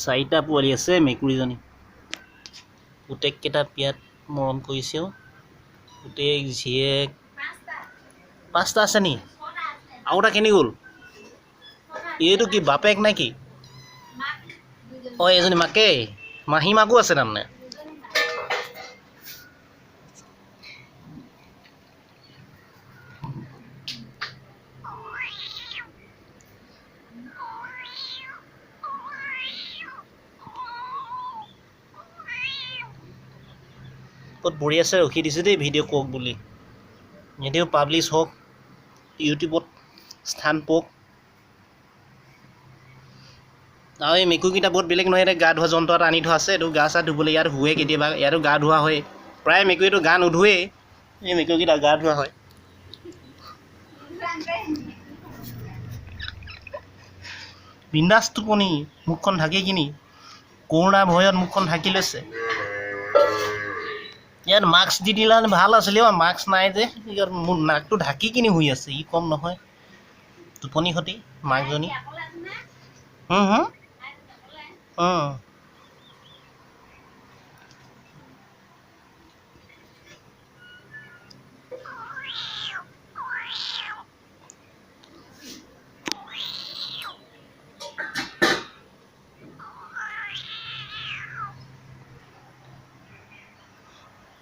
চাৰিটা পোৱালি আছে মেকুৰীজনী। পুতেককেইটা বিৰাট মৰম কৰিছে অ'। পুতেক জীয়েক পাঁচটা আছে নি? আৰু এটা কেনি গ'ল? এইটো কি বাপেক নে কি? অ, এজনী মাকে, মাহী মাকো আছে তাৰমানে। ক'ত বঢ়িয়াছে ৰখি দিছে দেই ভিডিঅ' কওক বুলি। ভিডিঅ' পাব্লিছ হওক, ইউটিউবত স্থান পাওক। আৰু এই মেকুৰীকেইটা বহুত বেলেগ নহয়, ইয়াতে গা ধোৱা যন্ত্ৰ এটা আনি থোৱা আছে। এইটো গা চা ধুবলৈ ইয়াত শুৱে কেতিয়াবা, ইয়াতো গা ধোৱা হয়। প্ৰায় মেকুৰীটো গা নুধুৱেই, এই মেকুৰীকেইটা গা ধোৱা হয়। বিন্দাছ টোপনি, মুখখন ঢাকি কিনি, কৰোণা ভয়ত মুখখন ঢাকি লৈছে। ইয়াত মাস্ক দি দিলে ভাল আছিলে অ', মাস্ক নাই যে, ইয়াত মোৰ নাকটো ঢাকি কিনি শুই আছে। ই কম নহয় টোপনি খতি মাকজনী। হুম হুম অঁ,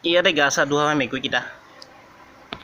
ইয়াতে গা চা ধোৱা হয় মেকুৰীকেইটা।